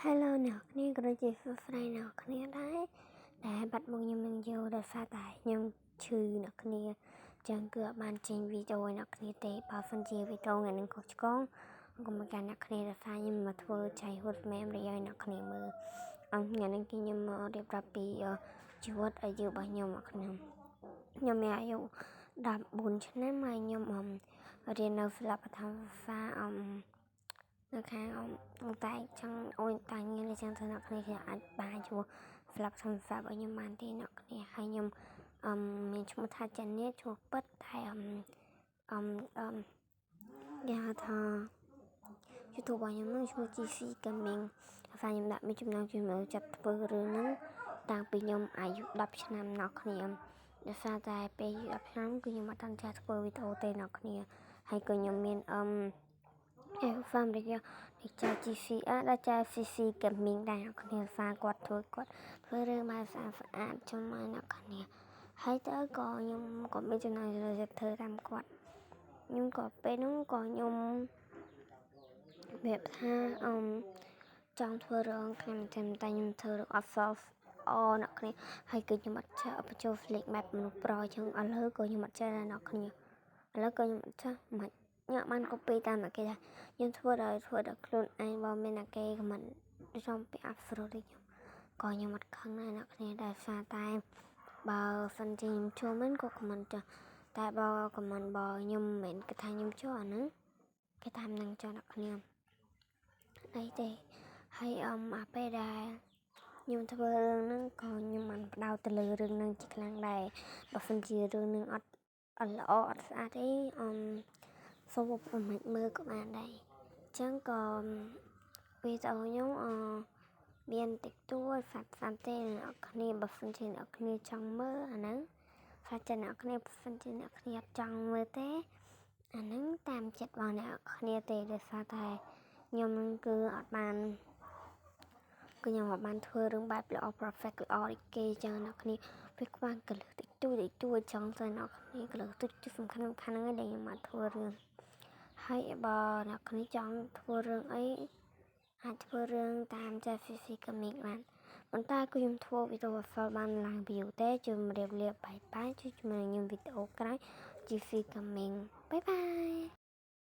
Hello អ្នកគ្នាក៏ដូចជាសួស្តីអ្នកគ្នាដែរដែលបាត់មុខខ្ញុំនឹងយូរដោយសារតែខ្ញុំឈឺអ្នកគ្នាចឹងគឺអត់បានចេញវីដេអូឲ្យអ្នកគ្នាទេ។បើសិនជាវីដេអូថ្ងៃនេះខុសឆ្គងកុំមកកាន់អ្នកគ្នាដោយសារខ្ញុំមកធ្វើ childhood memory ឲ្យអ្នកគ្នាមើលអថ្ងៃនេះគឺខ្ញុំមករៀបរាប់ពីជីវិតអាយុរបស់ខ្ញុំអ្នកគ្នាខ្ញុំមានអាយុ14ឆ្នាំហើយខ្ញុំរៀននៅសាលាបឋមសិក្សានៅខាងតែចង់អូនតាញៀនចឹងទៅអ្នកគ្នាគេអាចបានឈ្មោះស្លាប់សំសារបស់ខ្ញុំបានទេអ្នកគ្នាហើយខ្ញុំមានឈ្មោះថាចានីឈ្មោះពិតតែអឹមអឹមអឹមគេហៅថា YouTube របស់ខ្ញុំនឹងឈ្មោះ GC Gaming ហើយខ្ញុំដាក់មានចំណងចំណូលចិត្តធ្វើរឿងហ្នឹងតាំងពីខ្ញុំអាយុ10ឆ្នាំអ្នកគ្នាដោយសារតែពេលអាយុ10ឆ្នាំគឺខ្ញុំអត់តាន់ចេះធ្វើវីដេអូទេអ្នកគ្នាហើយក៏ខ្ញុំមានអឺ family នេះចៅ GC អដល់ចៅ CC Gaming ដែរអ្នកគ្នាសារគាត់ធ្វើគាត់ធ្វើរឿងមកស្អាតស្អាតចំមកអ្នកគ្នាហើយទៅក៏ខ្ញុំក៏មានចំណងចំណូលចិត្តធ្វើតាមគាត់ខ្ញុំក៏ពេលហ្នឹងក៏ខ្ញុំប្រាប់ថាចង់ធ្វើរឿងខ្ញុំតែតែខ្ញុំធ្វើរឿងអត់សអូអ្នកគ្នាហើយគឺខ្ញុំអត់ចេះបញ្ចូល flick map មនុស្សប្រុសអញ្ចឹងឥឡូវក៏ខ្ញុំអត់ចេះដែរអ្នកគ្នាឥឡូវក៏ខ្ញុំអត់ចេះមិនខ្ញុំបាន copy តាមអ្នកគេដែរខ្ញុំធ្វើដោយធ្វើដោយខ្លួនឯងបើមានអ្នកគេ comment ចំពីអប្សរទេខ្ញុំក៏ខ្ញុំអត់ខឹងដែរអ្នកគ្នាដោយសារតែបើសិនជាខ្ញុំចូលមែនក៏ comment ចុះតែបើ comment បើខ្ញុំមិនមែនគេថាខ្ញុំចូលអាហ្នឹងគេតាមនឹងចុះអ្នកគ្នាអីទេហើយអាពេលដែលខ្ញុំធ្វើរឿងហ្នឹងក៏ខ្ញុំបានផ្ដោតទៅលើរឿងហ្នឹងជាខ្លាំងដែរបើសិនជារឿងហ្នឹងអត់អត់ល្អអត់ស្អាតទេសូមពុំមិនមើលក៏បានដែរអញ្ចឹងក៏វីដេអូខ្ញុំមានតិចតួចសាប់សាប់ទេអ្នកគ្នាបើសិនជាអ្នកគ្នាចង់មើលអាហ្នឹងថាចិត្តអ្នកគ្នាបើសិនជាអ្នកគ្នាអត់ចង់មើលទេអាហ្នឹងតាមចិត្តរបស់អ្នកគ្នាទេដោយសារតែខ្ញុំនឹងគឺអត់បានគឺខ្ញុំអត់បានធ្វើរឿងបែបល្អ perfect ល្អដូចគេចឹងអ្នកគ្នាវាខ្វះកលឹះតិចតួចតិចតួចចឹងទៅអ្នកគ្នាកលឹះតិចតួចសំខាន់សំខាន់ហ្នឹងឯងដែលខ្ញុំអត់ធ្វើរឿងហើយបើអ្នកគ្នាចង់ធ្វើរឿងអីអាចធ្វើរឿងតាមចា CC Comic បានប៉ុន្តែគឺខ្ញុំធ្វើវីដេអូអត់បានឡើង view ទេជម្រាបលា bye bye ជួបជាមួយខ្ញុំវីដេអូក្រោយ GC Coming bye bye.